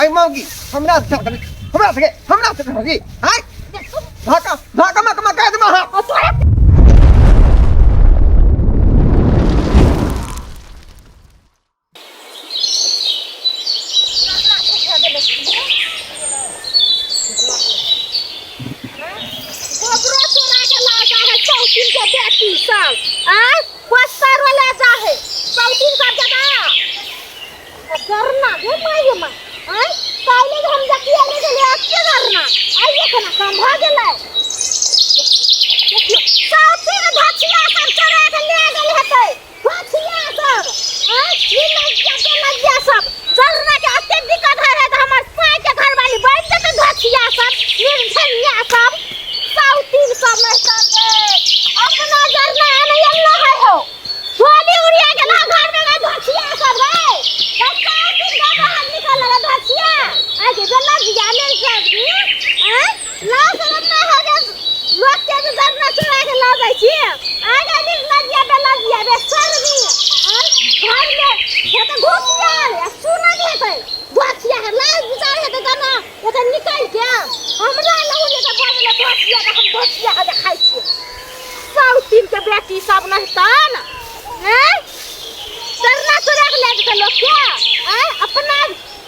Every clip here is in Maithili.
आइ मौगी हमरा से हमरा से हमरा से मौगी आइ धाका धाका मक मक कह दे हां। तोरा गोबरो चोरा के ला जा है चौकिन के बेटी सब आय बस्तर ले जा है चौकिन सब के ना करना गे माय गे माय आय काइले हम जकिया ले गेले अच्छे करना आइए खाना काम भ गेलै। देखियो चौकिन धचिया सब चोरा के ले गेल हेतै धचिया सब आय ई लज्जा के लज्जा सब जरना के अते दिक्कत है रहे त हमर साई के घरवाली बन जेतै धचिया सब निर्धनिया सब साउतीन सब नहीं कर दे अपना जरना आने अल्लाह है हो झोली उड़िया गेल घर में ना धचिया सब रे त साउतीन का बाहर निकल रहा धचिया आय के जल्ला जिया ले सब आय ला शरम ना हो गे लोग के जे जरना चुरा के ला जाइ छी आय गे निर्लज्जिया बेलज्जिया बे शर्मी आय घर में हे त घुसिया रे सुना के हेतै धचिया के लाज विचार हेतै त ना एतऽ निकलि के हमरा लग जे तऽ बजलै धचिया के हम धचिया के देखाइ छियै साउतीन के बेटी सब नहितन हैं डरना चोरा के ले जेतै लोक के हैं अपना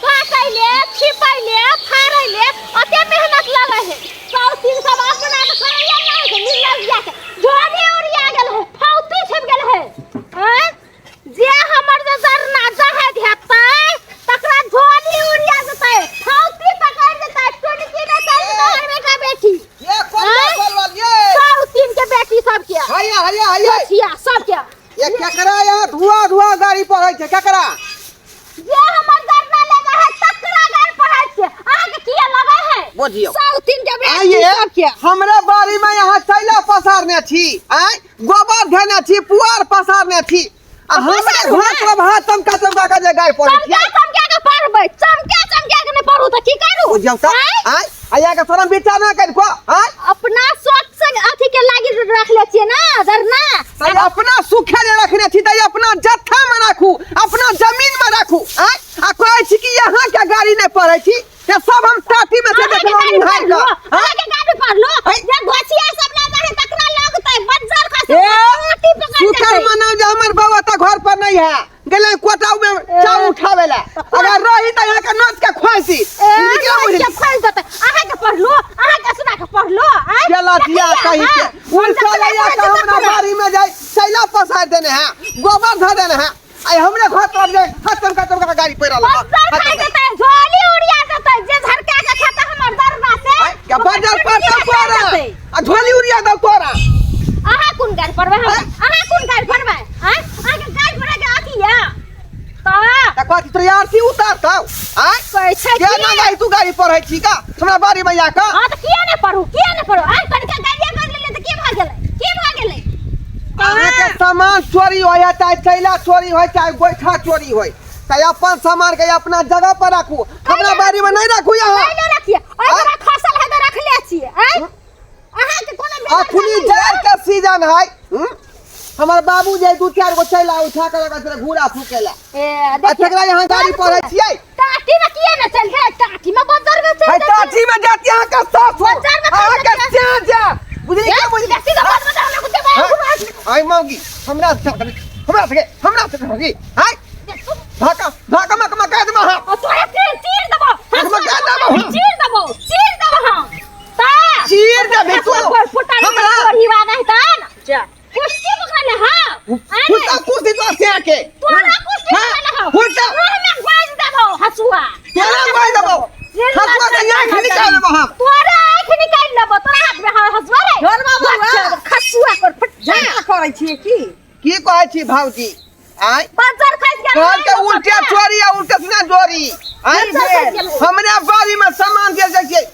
काटै ले छिपै ले फाड़ै ले ओते मेहनत लगै है साउतीन सब अपना तऽ करैया नहि है निर्लज्जिया के झोरी उड़िया गेल है फौती छिप गेल है हैं जे हमर जे जरना जहैत हेतै तकरा झोली उड़िया जेतै फौती पकड़ जेतै टुनकी में चल जेतै हमर बेटा बेटी ये कौन आँय? बोल वाल ये साउतीन के बेटी सबके हैया हैया हैया बचिया सबके ये क्या करा यहाँ धुआं धुआं गाड़ी पर है क्या करा जे हमर जरना ले जा है तकरा गाड़ पढ़ै छै अहाँके किया लगै है बुझियौ साउतीन के बेटी आइए सबके हमरा बाड़ी में यहाँ चैला पसारने छी आय गोबर धेने छी पुआर पसारने छी आ हमरा पसारू घर ने। तरफ हाथ चमका चमका के जे गाय पड़ै चमका छी चमका के पढ़बै चमका चमका के नहि पढ़ू तऽ की करू बुझियौ तऽ आँय? आय आ यहाँ के शरम विचार ना करि को आय अपना शौक से अथी के लागी रखले छियै ना जरना तै अपना सुखे जे रखने छी तै अपना जत्था में राखू अपना जमीन में राखू आय आ कहै छी कि यहाँ के गाड़ी नहि पढ़ै छी ते सब हम टाटी में से अहाँके देखलहुँ गाड़ी निहारि पढ़लो कऽ आँय? अहाँके गाड़ी पढ़लो आँय? जे घोसिया सब ले जाए तकरा लगतै बज्जर खसै ए, माटी पकड़ शुक्र जेतै मनाउ जे हमर बाबा तऽ घर पर नहीं है गेलै कोटाउ में चाउ उठावे ला अगर रही तऽ यहाँ के नोच के खोसी ए, के खोल देतै अहाँके पढ़लो अहाँके सुना के पढ़लो आँय? चला दिया कहीं के उल्टा लैया के हमरा बाड़ी में जाय सैला पसार देने है गोबर धर देने है आई हमरे घर तरफ जाय हाथ चमका चमका के गाड़ी पैरा लगा बज्जर खाइ जेतै झोली उड़िया जेतै जे झरका के खेतै हमर दरना से क्या ओकर बजर पर टुटकी तब खसा तोरा जेतै। आ झोली उड़िया दौ तोरा अहाँ कोन गाड़ी पढ़बै हम अहाँ कोन गाड़ी पढ़बै आँय अहाँके गाड़ी पढ़ै के अथी यऽ तऽ त कथी तोरा आरती उतार तौ आय कहै छै के कि ना गाड़ी तू गाड़ी पढ़ै छी का हमरा बाड़ी में आ का हाँ तऽ किया नहि पढ़ू किया नहि पढ़ू आँय कनिका गाड़िया कर लेलियै तऽ की भऽ गेलै की भऽ गेलै अहाँके सामान चोरी होय चाहे चैला चोरी होय चाहे गोइठा चोरी होय तऽ अपन सामान के अपना जगह पर राखू हमरा बाड़ी में नहीं राखू यहाँ पहिले रखिए ओहि बड़ा खसल है तऽ रखले छियै आँय अहाँके कोनो बेगरता अखनी नहि जाड़ के सीजन है हम्म? हमर बाबू जे दू चार गो चैला उठा के लगा घूरा फूकेला ए आ देखिए तकरा यहाँ गाड़ी पढ़ै छियै टाटी में किया न चल जाए टाटी में बजर में चल है जाए टाटी में जाती अहाँ के सास हो बजार में अहाँ के खा स्याह जा बुझली क्या बुझली बेसी तो बात बता हमरा कुछ हाँ? आई मौगी हमरा से हमरा से हमरा से मौगी हाय धाका धाका मक मक कह दे हां तोरा चीर चीर देबो मक कह देबो चीर देबो चीर देबो हम ता चीर देबे तू फुटा हमरा परिवार नहीं तन जा कुश्ती पकड़ले हां फुटा कुश्ती तो स्याह के तोरा कुश्ती हाँ? पकड़ले हां फुटा हमें बाज देबो हसुआ तोरा बाज देबो हसुआ के आँख निकाल लेबो हम तोरा आँख निकाल लेबो तोरा हाथ में हसुआ रे ढोल बाबा खसुआ कर फट झगड़ा करै छियै की की कहै छी भौजी आय बजर खसि गेल घर के उल्टे चोरी आ उल्टे सिना जोरी आय हमरे बाड़ी में सामान दे जाइ छै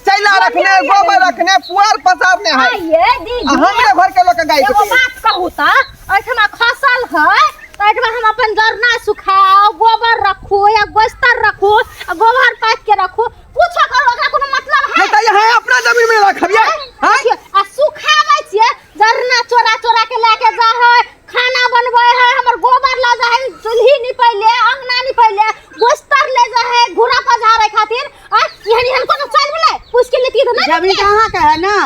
चैला रखने गोबर रखने पुआर पसारने है आइए दीदी आ हमरे घर के लोग के गाय एगो के बात कहू तऽ एहिठमा खसल है तऽ एहिठमा हम अपन जरना सुखाउ गोबर रखू या गोस्तर रखू आ गोबर पाथि के रखू कुछो करू ओकरा कोनो मतलब है है तऽ यहाँ अपना जमीन में रखबियै हैं देखियौ, आ सुखाबै छियै जरना चोरा चोरा के लए के जा है खाना बनबै है हमर गोबर लऽ जा है चूल्ही निपै ले अंगना निपै ले गोस्तर ले जा है घूरा पझारै खातिर। जमीन तऽ अहाँके है ना?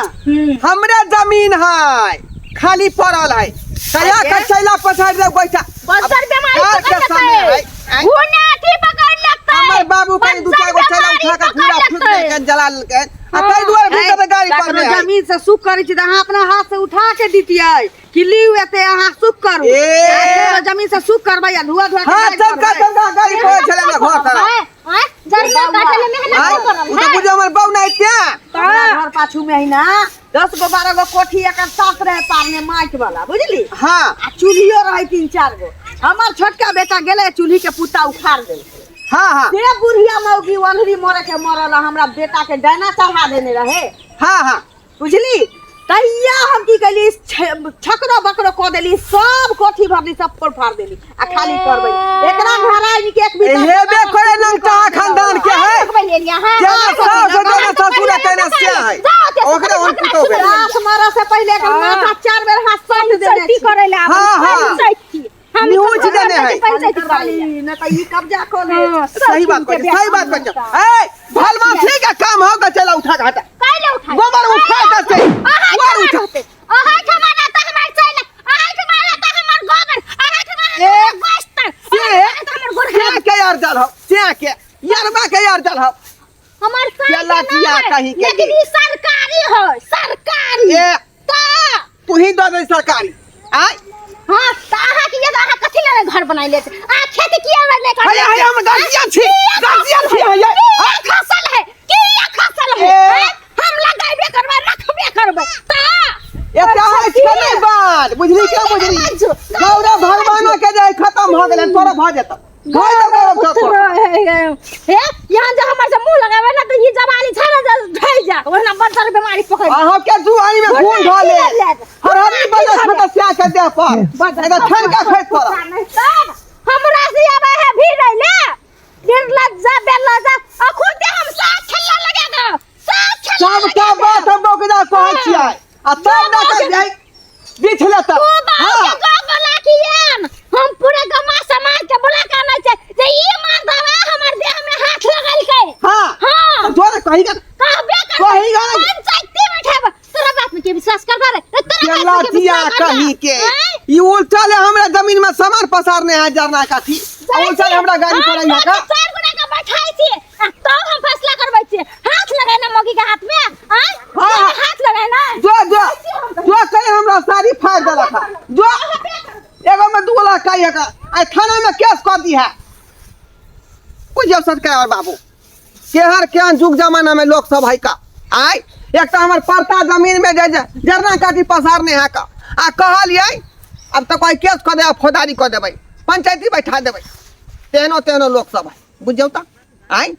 हमरे जमीन है, खाली पड़ल है, तया के चैला पसारि दे गोइठा। बज्जर बीमारी घर के पकड़ सामने लेतै। है, आँय? घुना अथी पकड़ लेतै। हमर बाबू कहीं दू चारि गो चैला उठा के पकड़ घूरा फूक लेतै। देलकनि, जला लेलकनि आ ताहि दुआरे भी तऽ गाड़ी पर ककरो है। जमीन से सुख करै छी तऽ अहाँ अपना हाथ से उठा के दितियै कि लिउ एते अहाँ सुख करू। ए। ककरो जमीन से सुख करबै आ धुआ धुआ के हाँ, गाड़ी चमका करबै। चमका गाड़ी पर छलै हमरा घर तरफ। आँय, आँय, जरना काटै ले मेहनत आँय, नहि करल ओ तऽ है। बुझियौ हमर बाउ नहि तें। हमरा घर पाछू में है ना 10 गो 12 गो कोठी एकर साफ रहे पारने माटि वाला, बुझली? हाँ। आ चूल्हियो रहे 3-4 गो। हमर छोटका बेटा गेलै चूल्ही के पुत्ता उखाड़ देलकै। हाँ, हाँ। से बुढ़िया मौगी ओन्हरी मरे के मरल आ हमरा बेटा के डायना चढ़ा देने रहे। हाँ, हाँ। बुझली? तहिया हम की कैली, छकरो बकरो कऽ देली, सब कोठी भरली, सब फोड़ फाड़ देली आ खाली करबै। एकरा घर आबि के एक बीता हेबे करे नंगटा खानदान के है। देखबै ले लिया, हाँ। जेना सास जेना ससुर तेना से है। ओकरे ओहन पुतोह भेलै। सास मरे से पहिले एकर माथा 4 बेर हाथ साट देने पंचायती छी। करै ले आबै, हाँ, हाँ। पंचायती। हम न्यूज तऽ देने है। पंचायती करै ले। नहि तऽ ई कब्जा कऽ ले। हाँ, सब सही बात चीज के कहै छी, सही बात कहै छी। व्यवस्था। ए, भलमासी के काम हो के चला उठा के हटा। काहे उठा? गोबर उठा के चल। अहाँ गोबर ठमा उठा। रहतै। अहाँ ठमा रहतै हमर चैल, अहाँ ठमा रहतै हमर गोबर, अहाँ ठमा रहतै ए, हमर गोस्तर, से, अहाँ ठमा रहतै हमर गोरहा। से के यार जल हो, से के, यारबा के यार जल हो। हमर साई के केला नाम जिया है, कहीं के लेकिन लिए। ई सरकारी है, सरकारी। ए, तऽ तू ही दऽ दे सरकारी। आय? हाँ, तऽ अहाँ के यदि अहाँ कथी लए घर बनाइ ले छी? अहाँ खेती किया नहि करै हया, हया, हम गार्जियन छी, गार्जियन छी, हया। किया खसल है? किया खसल है? ए। हैं? हम लगाइबे करबै, रखबे करबै। तऽ एते अहाँ के नहि बात, बुझली के बुझली? गौरव भगवानो के जे खत्म भऽ गेलै, तोरा भऽ जेतौ। भऽ जेतौ गौरव तोरा। हे, यहाँ जे हमर से मुंह लगाबै ना तऽ ई जवानी छै ने जे ढहि जायत, ओहिना बड़ बीमारी पकड़ि अहाँ के जुआनी में खून धऽ ले। हरहरी बजल खतस्या के देह पर। नहीं तऽ ठनका खसि पड़त। हमरा से आबै है भीड़ ले निर्लज्जा बेलज्जा अखुरते हम साथ खेलना लगेगा, साथ खेलना। सबटा बात हम बौकदा कहै छियै आ तब ना कर जाय बीछ लेता। तू बाबू के गाँव बोला कि आन, हम पूरे गमा समाज के बोला के आनै छै जे ई मर्दवा हमर देह में हाथ लगलकै। हाँ। हाँ। तोरा कही गा कहबे कर कही गा। पंचायती बैठेब, तोरा बात में के विश्वास करबा रे? तोरा बात में के केला विश्वास करबा? कहीं के आँय? ई उल्टा ले हमरा जमीन में सामान पसारने है जरना काठी, उल्टा ले हमरा गाड़ी पर हम है का। 4 गुना के बैठाई छी आ तब हम फैसला करबै छी। हाथ लगाना मौगी के हाथ में, आँय? हाँ। हाथ लगाना। जो जो जो कहीं हमरा साड़ी फाड़ देलक है। जो एगो में 2 लाख का है आ थाना में केस कर दी है। बुझियौ सरकार बाबू केहन केहन जुग जमाना में लोग सब है का। आय एक तो हमर पड़ता जमीन में जे जरना काटी पसारने है का आ कहलियै अब तो कोई केस कर दे, फौजदारी कर देबै, पंचायती बैठा देबै। तेहनो तेहनो लोग सब है, बुझियौ तऽ। आय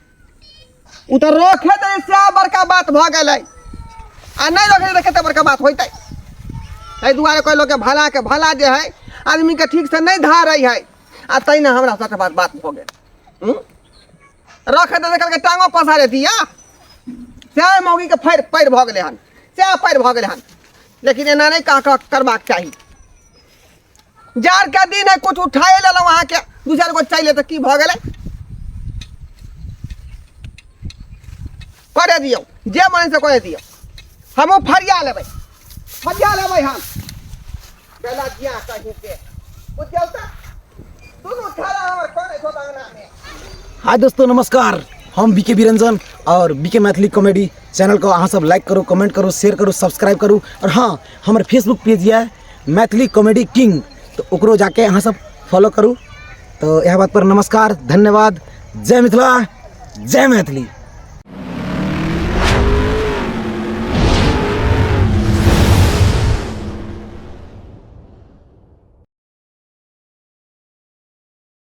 उ तऽ रोके दे से बड़का बात भऽ गेलै आ नहि रोके दे कते बड़का बात होइतै। एहि दुआरे कोइ लोकके भला के भला जे है आदमी के ठीक से नहि धारै है आ तै ने हमरा साथे बात बात भऽ गेल। रख दे कहलकै टांगो पसारे दिया, सएह मौगीके फैर पैर भऽ गेलै हन, सएह पैर भऽ गेलै हन। लेकिन एना नहि कह कऽ करबाक चाही। जाड़ के दिन है, कुछ उठाए लेलहुँ अहाँके 2-4 गो चारि तऽ की भऽ गेलै, करे दियौ जे मन से करे दियौ। हमहूँ फरिया लेबै, फरिया लेबै हम। बेला जिया कहीं के बुझियौ तऽ दुनू थारा हमर करै छौ अंगना में। हाय दोस्तों नमस्कार, हम बीके बिरंजन और बीके मैथिली कॉमेडी चैनल को अहाँ सब लाइक करो, कमेंट करो, शेयर करो, सब्सक्राइब करो। और हाँ, हमर फेसबुक पेज यऽ मैथिली कॉमेडी किंग, तो ओकरो जाके अहाँ सब फॉलो करू। तो यह बात पर नमस्कार, धन्यवाद, जय मिथिला, जय मैथिली।